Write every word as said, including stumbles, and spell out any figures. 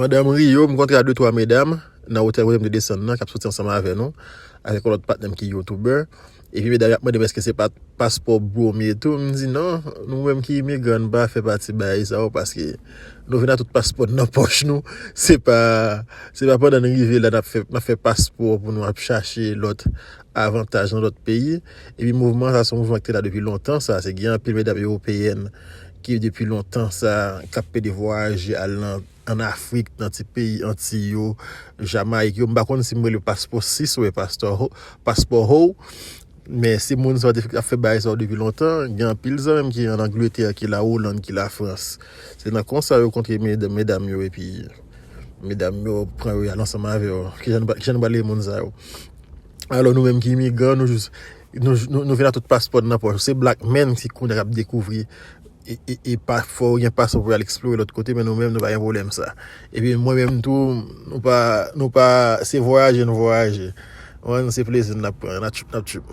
Pandan m Riyo, m kontre a de twa medam nan otèl kote m te desann nan, k ap soti ansanm avè nou, avèk yon lòt patnè m ki youtubè. Epi medam yo ap mande m èske se pa paspò bro m ye tou. M di non, nou menm ki imigran, nou pa fè pati bagay sa yo, paske nou vin a tout paspò n nan pòch nou. Se pa, se pa pandan n rive la n ap fè, n ap fè paspò pou nou ap chache lòt avantaj nan lòt peyi. Epi mouvman sa se yon mouvman ki te la depi lontan sa. Se gen anpil medam ewopeyèn ki depi lontan sa k ap pede vwayaje al nan, ann Afrik, nan ti peyi Antiy yo, Jamayik yo. M pa konn si m rele paspò sis oubyen paspò ho, paspò ho. Men se moun sa yo te ap fè bagay sa yo depi lontan. Gen anpil zanmi m ki ann Angletè, ki Lawolann, ki Lafrans. Se nan konsa yo kontre medam, medam yo, epi medam yo pran yo al ansanm avè yo. Kijan nou pa- kijan nou pale moun sa yo? Alò nou menm ki imigran, nou jis nou, nou, nou vin a tout paspò n nan pòch. Se black men ki kounye a k ap dekouvri e, e, e pa fò w gen paspò pou y al eksplore lòt kote, men nou menm nou pa gen pwoblèm sa. Epi mwen menm tou, nou pa, nou pa, se vwayaje n vwayaje. Wan, se plezi n ap pran, n ap tchoup, n ap tchoup.